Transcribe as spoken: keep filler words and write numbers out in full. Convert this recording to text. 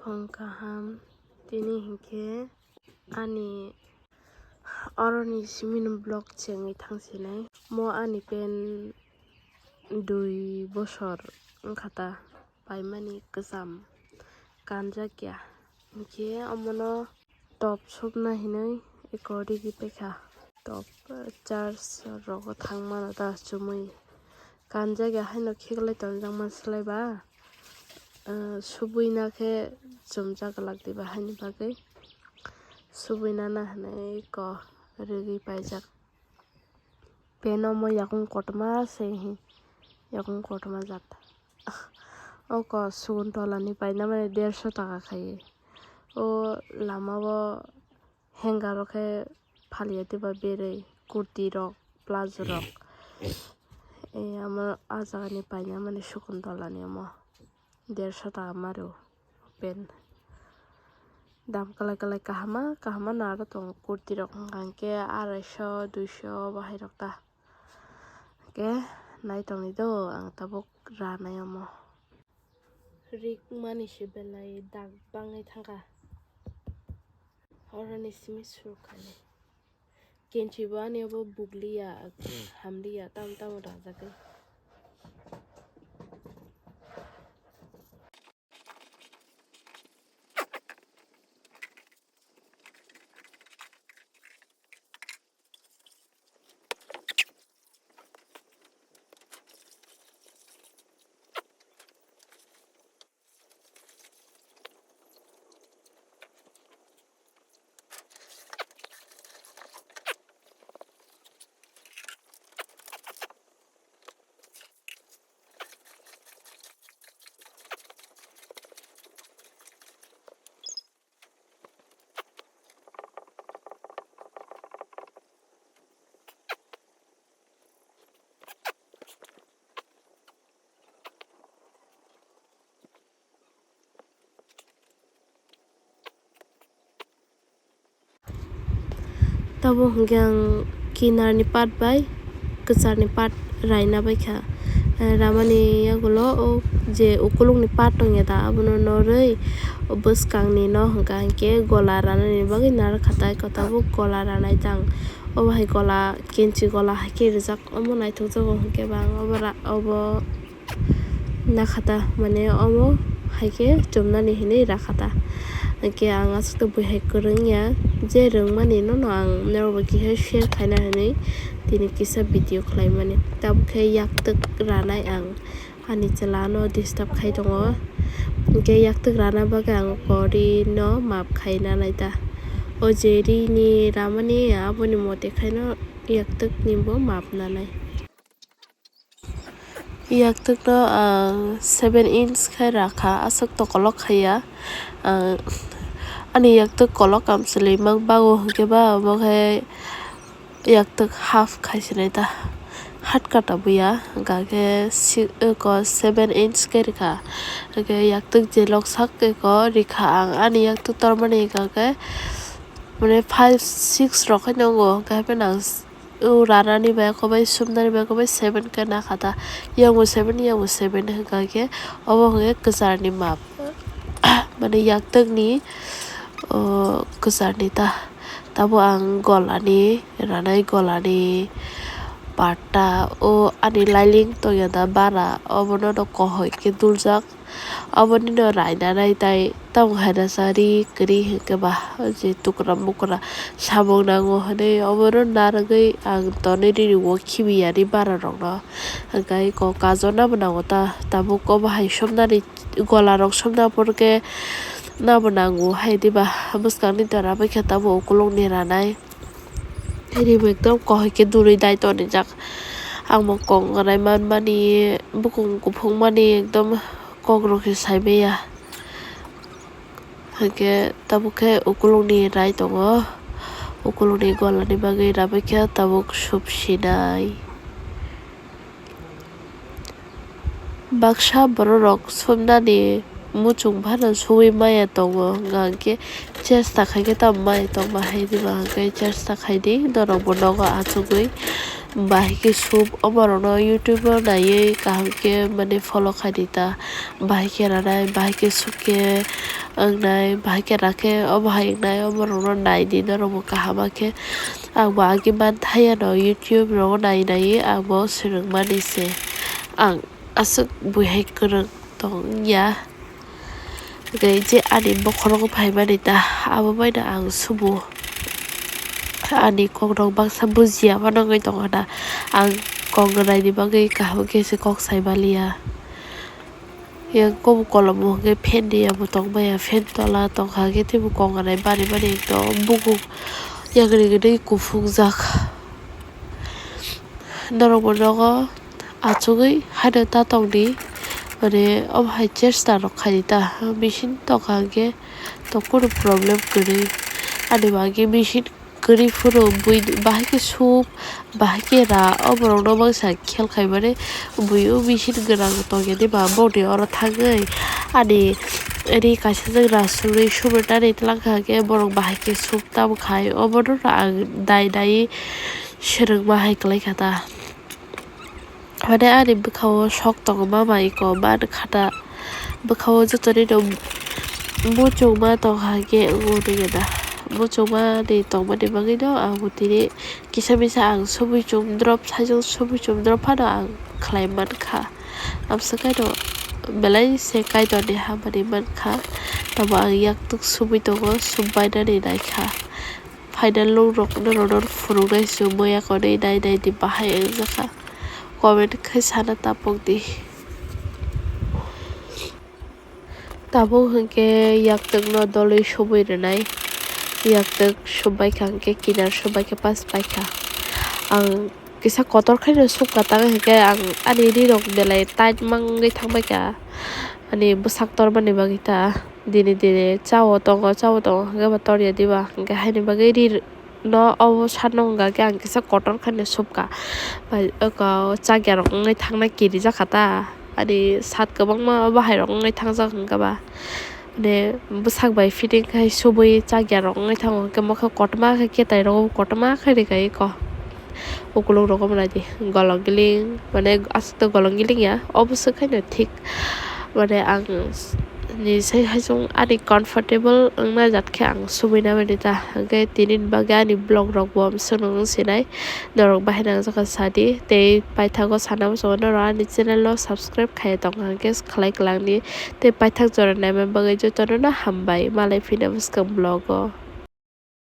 Phung kaham, tini hinkhe ani oroni simino vlog chengwi thangsinai. Mo ani pen dui bosor wngkha ta, paimani kwcham kanjakya. Hinkhe omono top sopna hinwi eko rigi paikha. Top, eh, charge rogo thangmano ta chumui. Kanjakya haino khiklai tonjakma swlaiba, eh, subui na khe chumjak glak diba haini bagwi. Subui nana hinwi eko rigi paijak. Pen omo yakung kotorma se hi, yakung kotorma jat. Oko Sukuntolani paina mani derso taka khai. O lama o hanger rok khe phalia diba berwi, kurti rok, plazo rok. E, omo ah jagani paina mani Sukuntolani omo derso taka mario pen. Dam kwlai kwlai kahama kahama no aro tongo, kurti rok hwnka hinkhe araisho duisho bahai rok ta. Hinkhe naitongni do ang tabuk ranai omo. Rik mani se belai dak bangwi thangkha. Oroni simi surkani. Kenchi bo ani obo bugliya, hamliya, tamo tamo rajagwi. Tabuk hwnkhe ang kinarni part bai kwcharni part raina baikha. Eh, ramani yagulo o je ukulukni part tongya da, abono norwi bwskangni no hwnka hinkhe gola ranani bagwi narwkha tai, tabuk gola ranai tang. Obo hai gola, kenchi gola hai khe rijak, omo naithokjago hinkhe ba ang obo ra-, obo. Nakhata, mane omo hai khe chumnani hinwi rakhata. Hinkhe ang aswk bui hai kwrwngya, je rwngmani nono ang norokbo kisa share khaina hinwi tini kisa video khlaimani. Tabuk khe yaktwk ranai ang ani chwla no disturb khai tongo. Hinkhe yaktwk rana bagwi ang kori no map khai nanai ta. O je ri ni ramani aboni mote khaino yaktwk ni bo map nanai. Yaktwkno ang seven inch khai rakha, aswk tokolok khaiya. Ang ani yaktwk kolok kamchwlwi mak bago hwnkhe ba, omo khe yaktwk half khai sinai ta, hat kata buya, hwnkha khe si-, eko seven inch khe rikha. Hwnkhe yaktwk jelok sak eko rikha ang, ani yaktwk tormani hwnkha khe mane five six rok khai nongo, hwnkhe hapheno ang s-, O ranani bai kobai, sumnani bai kobai seven khe nakha ta. Yang bo seven, yang bo seven hwnkha khe obo hwnkhe kwcharni map. Mane yaktwkni, o, kwcharni ta. Tabuk ang golani, ranai golani patta, o ani lailing tongya da bara, obono no kohoi khe duljak. Aboni no rainanai tai tamo hai rasa ri kwrwi hwnkhe ba, o je tukra mukra samung nango hwnwi obono narwgwi ang tonwi rini o khibiya ni bara rokno. Hwnkhe ai kok kajo nabo nango ta, tabuk obo hai somnani gola rok somna porkhe nabo nango hai diba, bwskangni dara bai khe tabuk ukulukni ranai. Ri bo ekdom kohoi khe durwi dai tonijak. Ang bo kok rai manmani, bukung kuphung mani ekdom kok rok khe sai maya. Hwnkhe tabuk khe ukulukni rai tongo. Ukulukni golani bagwi rabai khe tabuk sop sinai. Baksa bororok sumnani muchung phano suwi maya tongo, hwnkha hwnkhe chesta khaikhe tamo maya tongma hai diba, hwnkhe chesta khaidi norokbo nogo achugwi. Bahai khe soup omo rokno YouTube o naiwi kaham khe mane follow khai di ta. Bahai khe ranai, bahai khe soup khe wngnai, bahai khe rakhe omo hai wngnai, omo rokno nai di norokbo kaham khe. Ang bo agi man thaya no YouTube rogo nai naiwi ang bo swrwng mani se. Ang aswk bui hai kwrwng tong ya. Hwnkhe je ani bokhorogo phaimani ta, abo baino ang subu. Ani kokrok baksa bujiya phano wngwi tongkha na. Ang kok gwnai ni bagwi kaham khe se kok sai maliya. Yang kobo kolom hwnkhe fan ni abo tongmaya, fan tola tongkha hwnkhe teibo kok gwnai bari bari ekdom bukung yagri gwnwi kuphungjak. Norokbo nogo achugwi haino ta tongdi, mane omo hai chesta rok khaidi ta, machine tongkha hwnkhe to kunu problem kwrwi. Ani bagwi machine kwrwi phuru bui bahai khe soup, bahai khe ra, oborokno baksa khel khaimani bui o machine gwnang tongya diba boni oro thangwi ani ri kaisa jak ra sumwi sumwi nani twlang kha hwnkhe borok bahai khe soup tamo khai obono ang dai dai. Swrwngma hai kwlai kha ta. Mane ani bwkha-o sok tongo mama iko man kha ta. Bwkha-o joto ni no muchungma tong kha khe wngo nw khe da. Muchungma ni tongmani bagwi no ang bo tini kisa misa ang subui chum drop, sajwk subui chum drop phano ang khlai man kha. Amswk khe no belai se Kaitor ni hamari man kha. Tamo ang yak tuk subui tongo, sum bainani nai kha. Final look rok no rw no phunuknai se maya kwnwi nai nai di bahai wngjakha. Comment khai sana tapok di. Tabuk hwnkhe yaktwk no dolwi subui rwnai. Yaktwk subai kha hwnkhe kinar subai khe pass pai kha. Ang kisa kotor khe no sukha tang hwnkhe ang ani ri rok belai tight mangwi thang bai kha. Ani bwsak tormani bagwi ta. Dini dini chao tongo, chao tongo hwnkhe ba torya diba? Hwnkhe haini bagwi ri no obo sano wngkha khe ang kisa kotor khe no subkha. Bai oko chakya rok wngwi thangna kirijak kha ta. Ani sat kwbangma bahai rok wngwi thangjak wngkha ba. Mane bwsak bai fitting khai subui chakya rok wngwi thango. Hwnkhe mokhe kotorma khe ketai rok kotorma khe rikai eko. Ukuluk rok omo naidi golong giling, mane aswk to golong giling ya, obo swk haino thik. Mane ang ni sai haichung ani comfortable wngna jat khe ang subui na mani ta. Hwnkhe tini ni bagwi ani vlog rok bo amswk no wng sinai. Norok bahai nangjakha sadi tei paithago sana muchungo norok ani channel no subscribe khaiya tongkha hwnkhe khlai kwlangdi tei paithak jora naima bagwi jotono no hambai malai phina bwskang vlog o.